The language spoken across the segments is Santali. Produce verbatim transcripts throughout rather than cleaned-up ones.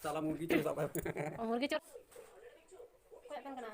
ᱥᱟᱞᱟ ᱢᱩᱨᱜᱤ ᱪᱚ ᱥᱟᱵ ᱠᱟᱜ ᱢᱮ᱾ ᱚ, ᱢᱩᱨᱜᱤ ᱪᱚ᱾ ᱚᱠᱚᱭᱟᱜ ᱯᱮᱱ ᱠᱟᱱᱟ?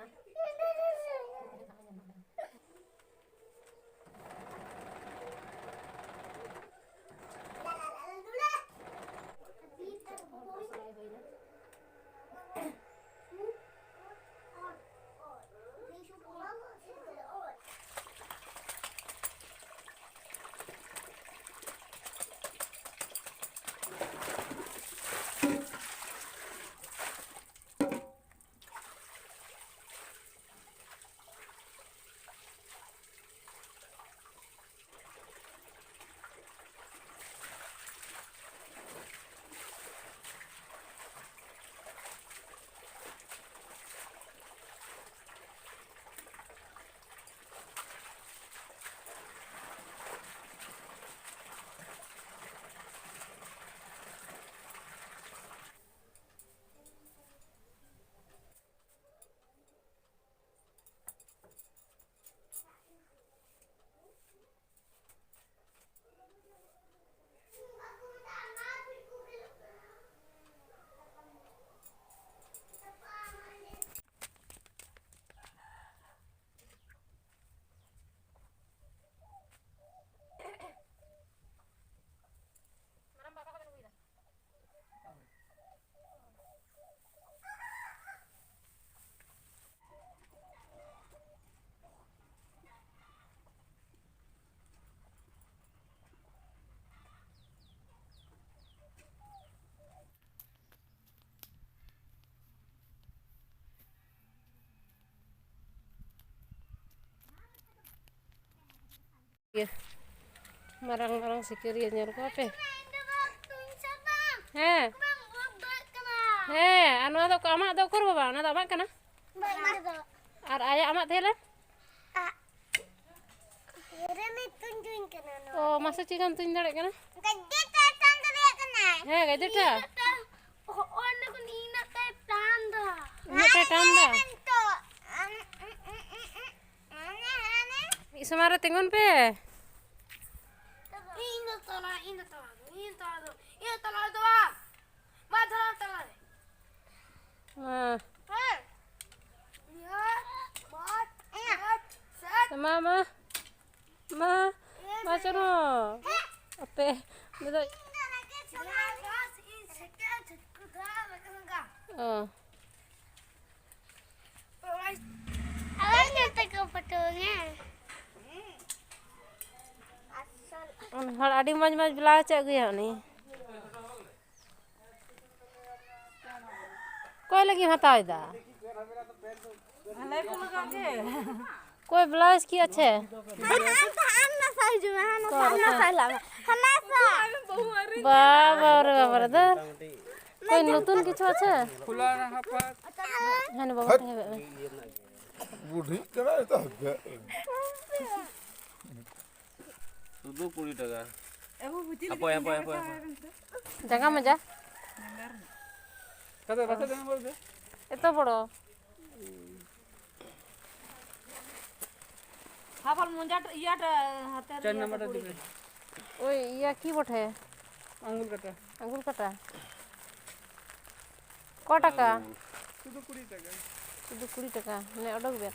ᱢᱟᱨᱟᱝ ᱢᱟᱨᱟᱝ ᱥᱤᱠᱟᱹᱨᱤᱭᱟᱹ ᱧᱮᱞ ᱠᱚᱣᱟ ᱯᱮ᱾ ᱦᱮᱸ᱾ ᱦᱮᱸ, ᱟᱨ ᱱᱚᱣᱟ ᱫᱚ ᱟᱢᱟᱜ ᱫᱚ ᱩᱠᱩᱨ ᱵᱟᱵᱟ? ᱚᱱᱟ ᱫᱚ ᱟᱢᱟᱜ ᱠᱟᱱᱟ? ᱟᱨ ᱟᱭᱟᱜ ᱟᱢᱟᱜ ᱛᱟᱦᱮᱸ ᱞᱮᱱ? ᱚ, ᱢᱟᱥᱮ ᱪᱮᱫ ᱠᱟᱢ ᱛᱩᱧ ᱫᱟᱲᱮᱭᱟᱜ ᱠᱟᱱᱟ? ᱦᱮᱸ, ᱜᱟᱡᱮ ᱴᱟ᱾ ᱩᱱᱟᱹᱜ ᱴᱟᱭ ᱴᱟᱱ ᱫᱟ᱾ ᱢᱤᱫ ᱥᱚᱢᱟᱱ ᱨᱮ ᱛᱤᱸᱜᱩᱱ ᱯᱮ᱾ ᱤᱧ ᱫᱚ ᱛᱟᱞᱟ, ᱤᱧ ᱫᱚ ᱛᱟᱞᱟ ᱫᱚ, ᱤᱧ ᱫᱚ ᱛᱟᱞᱟ ᱫᱚ, ᱤᱧ ᱫᱚ ᱛᱟᱞᱟ ᱫᱚ ᱵᱟᱝ᱾ ᱢᱟ ᱫᱷᱚᱨᱚᱢ ᱛᱟᱞᱟ ᱨᱮ᱾ ᱩᱱᱤ ᱫᱚ ᱚ᱾ ᱟᱵᱟᱨ ᱱᱚᱛᱮ ᱠᱚ ᱯᱷᱳᱴᱳ ᱢᱮ᱾ ᱩᱱᱤ ᱦᱚᱲ ᱟᱹᱰᱤ ᱢᱚᱡᱽ ᱢᱚᱡᱽ ᱵᱞᱟᱣᱩᱡᱽ ᱮ ᱟᱹᱜᱩᱭᱟ ᱩᱱᱤ᱾ ᱚᱠᱚᱭ ᱞᱟᱹᱜᱤᱫ ᱮᱢ ᱦᱟᱛᱟᱣ ᱮᱫᱟ? ᱟᱞᱮ ᱠᱚ ᱞᱟᱹᱜᱤᱫ ᱜᱮ᱾ ᱚᱠᱚᱭ ᱵᱞᱟᱣᱩᱡᱽ ᱠᱤ ᱟᱪᱷᱮ? ᱦᱟᱱᱟ ᱥᱟ ᱦᱤᱡᱩᱜ ᱢᱮ, ᱦᱟᱱᱟ ᱥᱟ, ᱦᱟᱱᱟ ᱥᱟ ᱦᱤᱞᱟᱜ ᱢᱮ, ᱦᱟᱱᱟ ᱥᱟ᱾ ᱵᱟᱵᱟ ᱨᱮ ᱵᱟᱵᱟ ᱨᱮ ᱫᱚ᱾ ᱚᱠᱚᱭ ᱱᱚᱛᱩᱱ ᱠᱤᱪᱷᱩ ᱟᱪᱷᱮ? ᱠᱷᱩᱞᱟ ᱨᱟᱦᱟ ᱯᱟᱛ᱾ ᱦᱟᱱᱮ ᱵᱟᱵᱟ ᱴᱷᱮᱱ ᱦᱮᱡ ᱢᱮ᱾ ᱵᱩᱰᱷᱤᱜ ᱠᱟᱱᱟ ᱱᱤᱛᱚᱜ᱾ ᱥᱩᱫᱷᱩ ᱠᱩᱲᱤ ᱴᱟᱠᱟ᱾ ᱦᱟᱯᱳᱭ, ᱦᱟᱯᱳᱭ, ᱦᱟᱯᱳᱭ, ᱦᱟᱯᱳᱭ᱾ ᱡᱟᱸᱜᱟ ᱢᱚᱡᱟ᱾ ᱠᱟᱛᱮ ᱵᱟᱥᱟ ᱫᱮᱱᱟ ᱵᱚᱞ ᱫᱮ᱾ ᱮᱛᱚ ᱵᱚᱲᱚ᱾ ᱦᱟᱵᱟᱞ ᱢᱚᱡᱟ ᱴᱟ-, ᱤᱭᱟᱹ ᱴᱟ-, ᱦᱟᱛᱮ ᱨᱮ ᱪᱟᱨ ᱤᱭᱟᱹ ᱱᱟᱢᱵᱟᱨ ᱴᱟ ᱴᱟ ᱠᱩᱲᱤ ᱫᱤᱵᱮ᱾ ᱴᱟᱠᱟ᱾ ᱳᱭ ᱤᱭᱟᱹ ᱠᱤ ᱵᱚᱴᱷᱮ? ᱟᱝᱜᱩᱞ ᱠᱟᱴᱟ᱾ ᱟᱝᱜᱩᱞ ᱠᱟᱴᱟ᱾ ᱠᱚ ᱴᱟᱠᱟ? ᱥᱩᱫᱷᱩ ᱠᱩᱲᱤ ᱴᱟᱠᱟ᱾ ᱥᱩᱫᱷᱩ ᱠᱩᱲᱤ ᱴᱟᱠᱟ᱾ ᱢᱟᱱᱮ ᱚᱰᱚᱠ ᱵᱮᱱ᱾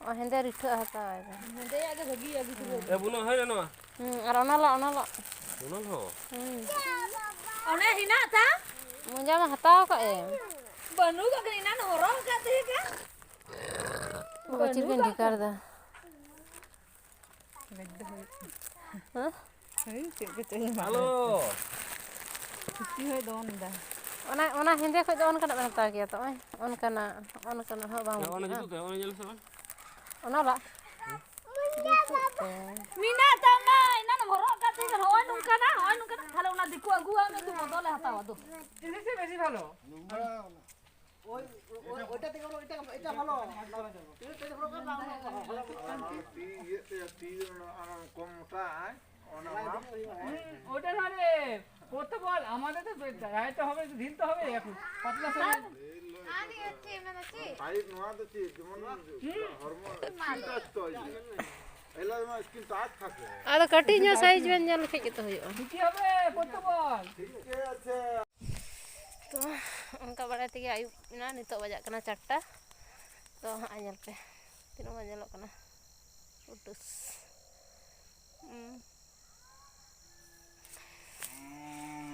ᱚ, ᱦᱮᱸᱫᱮ ᱨᱤᱴᱷᱟᱹᱜ ᱦᱟᱛᱟᱣᱟᱭ ᱵᱮᱱ᱾ ᱦᱮᱸᱫᱮᱭᱟᱜ ᱜᱮ ᱵᱷᱟᱹᱜᱤᱭᱟ ᱵᱮᱥᱤ ᱫᱚ᱾ ᱮ, ᱵᱩᱱᱩ, ᱦᱮᱡ ᱮᱱᱟ ᱱᱚᱣᱟ᱾ ᱦᱩᱸ, ᱟᱨ ᱚᱱᱟ ᱞᱟ, ᱚᱱᱟ ᱞᱟ᱾ ᱚᱱᱟ ᱞᱚ? ᱦᱩᱸ᱾ ᱚᱱᱮ ᱦᱮᱱᱟᱜ ᱛᱟᱢ? ᱢᱚᱡᱟ ᱢᱟ ᱦᱟᱛᱟᱣ ᱠᱟᱜ ᱮᱢ᱾ ᱵᱟᱹᱱᱩᱜ ᱟᱠᱟᱫ ᱠᱷᱟᱱ ᱮᱱᱟᱱ ᱦᱚᱨᱚᱜ ᱟᱠᱟᱫ ᱛᱟᱦᱮᱸ ᱠᱟᱱ᱾ ᱵᱟᱹᱱᱩᱜ ᱟᱠᱟᱫ ᱠᱷᱟᱱ᱾ ᱦᱮᱸ? ᱦᱳᱭ, ᱪᱮᱫ ᱠᱚᱪᱚᱭ ᱮᱢᱟᱜ ᱦᱮᱞᱳ᱾ ᱠᱟᱱᱟ᱾ ᱪᱩᱴᱤ ᱦᱚᱸᱭ ᱫᱚᱱ ᱮᱫᱟ᱾ ᱚᱱᱟ, ᱚᱱᱟ ᱦᱮᱸᱫᱮ ᱠᱷᱚᱡ ᱫᱚ ᱚᱱᱠᱟᱱᱟᱜ ᱵᱮᱱ ᱦᱟᱛᱟᱣ ᱠᱮᱭᱟ ᱛᱚ, ᱱᱚᱜᱼᱚᱭ ᱚᱱᱠᱟᱱᱟᱜ, ᱚᱱᱠᱟᱱᱟᱜ ᱦᱚᱸ ᱵᱟᱝ ᱦᱮᱸ, ᱚᱱᱟ ᱵᱩᱡᱷᱟᱹᱜᱼᱟ᱾ ᱡᱩᱛᱩᱜ ᱛᱟᱭᱟ, ᱚᱱᱟ ᱧᱮᱞ ᱥᱮ ᱵᱟᱝ? ᱚᱱᱟ ᱵᱟᱝ? ᱡᱩᱛᱩᱜ ᱛᱟᱭᱟ᱾ ᱢᱮᱱᱟᱜ ᱛᱟᱢᱟ, ᱮᱱᱟᱱ ᱦᱚᱨᱚᱜ ᱠᱟᱜ ᱛᱟᱦᱮᱸ ᱠᱟᱱᱟ, ᱱᱚᱜᱼᱚᱭ ᱱᱚᱝᱠᱟᱱᱟᱜ, ᱱᱚᱜᱼᱚᱭ ᱱᱚᱝᱠᱟᱱᱟᱜ, ᱛᱟᱦᱞᱮ ᱚᱱᱟ ᱫᱤᱠᱩ ᱟᱹᱜᱩᱣᱟᱜ ᱢᱮ, ᱛᱩ ᱵᱚᱫᱚᱞᱮ ᱦᱟᱛᱟᱣᱟ, ᱫᱩ᱾ ᱤᱱᱟᱹ ᱥᱮ ᱵᱮᱥᱤ ᱵᱷᱟᱞᱚ᱾ ওই, ওই, ওইটা থেকে বলো, এটা, এটা ভালো। তুই তো এটা ভালো কর না, ভালো, ভালো। ᱛᱤ ᱤᱭᱟᱹ ᱛᱮ, ᱛᱤ ᱚᱱᱟ, ᱚᱱᱟ ᱠᱚᱢ ᱢᱚᱴᱟᱜᱼᱟᱭ, ᱚᱱᱟ ᱢᱟᱯ᱾ ᱦᱩᱸ, ওটা না রে, করতে বল, আমাদের তো গায়ে তো হবে, ঢিল তো হবে এখন, পাতলা সেলাই। ᱟᱨ ᱤᱭᱟᱹ ᱪᱮᱫ ᱢᱮᱱᱟ ᱪᱮᱫ? ᱴᱟᱭᱤᱴ ᱱᱚᱣᱟ ᱫᱚ ᱪᱮᱫ? ᱡᱮᱢᱚᱱ ᱦᱩᱸ᱾ ᱦᱚᱲᱢᱚ ᱢᱟ᱾ ᱯᱷᱤᱴ ᱟᱪ ᱛᱚ᱾ ᱮᱞᱟ ᱢᱟ ᱥᱠᱤᱱ ᱴᱟᱪ ᱛᱷᱟᱠᱮ᱾ ᱟᱫᱚ ᱠᱟᱹᱴᱤᱡ ᱧᱚᱜ ᱥᱟᱭᱤᱡ ᱵᱮᱱ ᱧᱮᱞ ᱞᱮᱠᱷᱟᱡ ᱜᱮᱛᱚ ᱦᱩᱭᱩᱜᱼᱟ᱾ ᱴᱷᱤᱠ ᱜᱮ ᱟᱪᱷᱮ᱾ ᱛᱚ, ᱚᱱᱠᱟ ᱵᱟᱲᱟᱭ ᱛᱮᱜᱮ ᱟᱹᱭᱩᱵ ᱮᱱᱟ᱾ ᱱᱤᱛᱚᱜ ᱵᱟᱡᱟᱜ ᱠᱟᱱᱟ ᱪᱟᱨᱴᱟ᱾ ᱛᱚ, ᱦᱟᱸᱜ ᱧᱮᱞ ᱯᱮ ᱛᱤᱱᱟᱹᱜ ᱢᱚᱡᱽ ᱧᱮᱞᱚᱜ ᱠᱟᱱᱟ᱾ ᱩᱰᱩᱥ᱾ ᱩᱸ᱾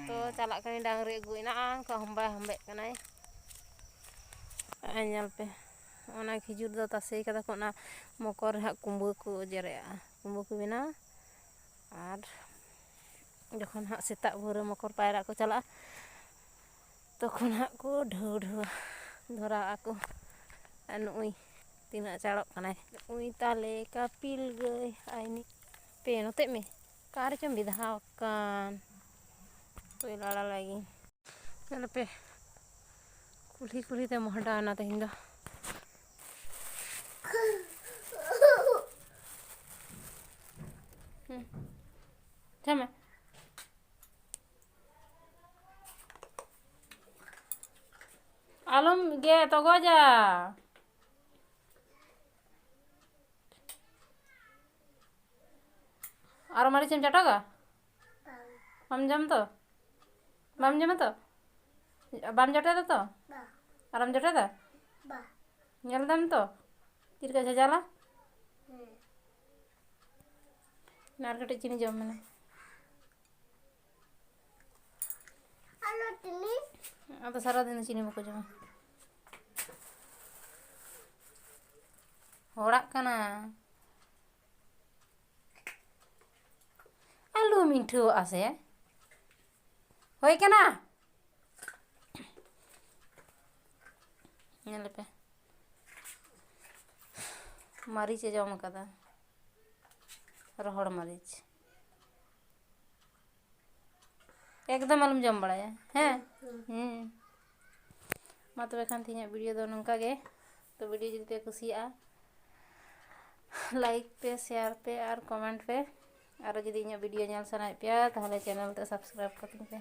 ᱛᱚ ᱪᱟᱞᱟᱜ ᱠᱟᱹᱱᱟᱹᱧ ᱰᱟᱝᱨᱤ ᱟᱹᱜᱩ᱾ ᱮᱱᱟᱱ ᱠᱷᱚᱱ ᱦᱟᱢᱵᱟᱭ ᱦᱟᱢᱵᱮᱜ ᱠᱟᱱᱟᱭ᱾ ᱟᱨ ᱧᱮᱞ ᱯᱮ, ᱚᱱᱟ ᱠᱷᱤᱡᱩᱨ ᱫᱚ ᱛᱟᱥᱮ ᱠᱟᱫᱟ ᱠᱚ, ᱚᱱᱟ ᱢᱚᱠᱚᱨ ᱨᱮ ᱦᱟᱸᱜ ᱠᱩᱢᱵᱟᱹ ᱠᱚ ᱡᱮᱨᱮᱜᱼᱟ, ᱠᱩᱢᱵᱟᱹ ᱠᱚ ᱵᱮᱱᱟᱣᱟ᱾ ᱟᱨ ᱡᱚᱠᱷᱚᱱ ᱦᱟᱸᱜ ᱥᱮᱛᱟᱜ ᱵᱷᱳᱨ ᱨᱮ ᱢᱚᱠᱚᱨ ᱯᱟᱭᱨᱟᱜ ᱠᱚ ᱪᱟᱞᱟᱜᱼᱟ, ᱛᱚᱠᱷᱚᱱ ᱦᱟᱸᱜ ᱠᱚ ᱰᱷᱟᱹᱣ ᱰᱷᱟᱹᱣᱟ, ᱫᱷᱚᱨᱟᱣ ᱟᱠᱚ᱾ ᱟᱨ ᱱᱩᱜᱼᱩᱭ ᱛᱤᱱᱟᱹᱜ ᱪᱟᱲᱚᱜ ᱠᱟᱱᱟᱭ, ᱱᱩᱜᱼᱩᱭ ᱛᱟᱞᱮ ᱠᱟᱹᱯᱤᱞ ᱜᱟᱹᱭ᱾ ᱟᱭ ᱱᱤ-, ᱯᱮ ᱱᱚᱛᱮᱜ ᱢᱮ, ᱚᱠᱟ ᱨᱮᱪᱚᱢ ᱵᱮᱫᱷᱟᱣ ᱟᱠᱟᱱ᱾ ᱦᱟᱯᱳᱭ ᱞᱟᱲᱟ ᱞᱟᱭ ᱜᱤᱧ᱾ ᱧᱮᱞ ᱯᱮ, ᱠᱩᱞᱦᱤ ᱠᱩᱞᱦᱤ ᱛᱮ ᱢᱚᱦᱰᱟ ᱮᱱᱟ ᱛᱮᱦᱮᱧ ᱫᱚ᱾ ᱦᱩᱸ᱾ ᱪᱟ ᱢᱮ᱾ ᱟᱞᱚᱢ ᱜᱮᱫ ᱛᱚᱜᱚᱡᱟ᱾ ᱟᱨᱚ ᱢᱟᱹᱨᱤᱪ ᱮᱢ ᱪᱟᱴᱟᱜᱟ? ᱵᱟᱢ ᱡᱚᱢ ᱛᱚ? ᱵᱟᱢ ᱡᱚᱢᱟ ᱛᱚ? ᱵᱟᱢ ᱡᱚᱴᱮᱫᱟ ᱛᱚ? ᱵᱟ᱾ ᱟᱨᱚᱢ ᱡᱚᱴᱮᱫᱟ? ᱵᱟ᱾ ᱧᱮᱞ ᱫᱟᱢ ᱛᱚ? ᱪᱮᱫ ᱞᱮᱠᱟ ᱡᱷᱟᱡᱟᱞᱟ? ᱦᱮᱸ᱾ ᱟᱨ ᱠᱟᱹᱴᱤᱡ ᱪᱤᱱᱤ ᱡᱚᱢ ᱢᱮ᱾ ᱟᱞᱚ ᱪᱤᱱᱤ᱾ ᱟᱫᱚ ᱥᱟᱨᱟᱫᱤᱱ ᱫᱚ ᱪᱤᱱᱤ ᱵᱟᱠᱚ ᱡᱚᱢᱟ᱾ ᱦᱚᱲᱟᱜ ᱠᱟᱱᱟ᱾ ᱟᱞᱚᱢ ᱤᱱᱴᱷᱟᱹᱣᱟᱜᱼᱟ ᱥᱮ᱾ ᱦᱳᱭ ᱠᱟᱱᱟ᱾ ᱧᱮᱞ ᱯᱮ᱾ ᱢᱟᱹᱨᱤᱪ ᱮ ᱡᱚᱢ ᱠᱟᱫᱟ᱾ ᱨᱚᱦᱚᱲ ᱢᱟᱹᱨᱤᱪ᱾ ᱮᱠᱫᱚᱢ ᱟᱞᱚᱢ ᱡᱚᱢ ᱵᱟᱲᱟᱭᱟ, ᱦᱮᱸ? ᱦᱩᱸ᱾ ᱦᱩᱸ᱾ ᱢᱟ ᱛᱚᱵᱮ ᱠᱷᱟᱱ ᱛᱮᱦᱮᱧᱟᱜ video ᱫᱚ ᱱᱚᱝᱠᱟ ᱜᱮ᱾ ᱛᱚ video ᱡᱩᱫᱤ ᱯᱮ ᱠᱩᱥᱤᱭᱟᱜᱼᱟ, like ᱯᱮ, share ᱯᱮ ᱟᱨ comment ᱯᱮ᱾ ᱟᱨᱚ ᱡᱩᱫᱤ ᱤᱧᱟᱹᱜ video ᱧᱮᱞ ᱥᱟᱱᱟᱭᱮᱫ ᱯᱮᱭᱟ, ᱛᱟᱦᱚᱞᱮ channel ᱛᱮ subscribe ᱠᱟᱹᱛᱤᱧ ᱯᱮ᱾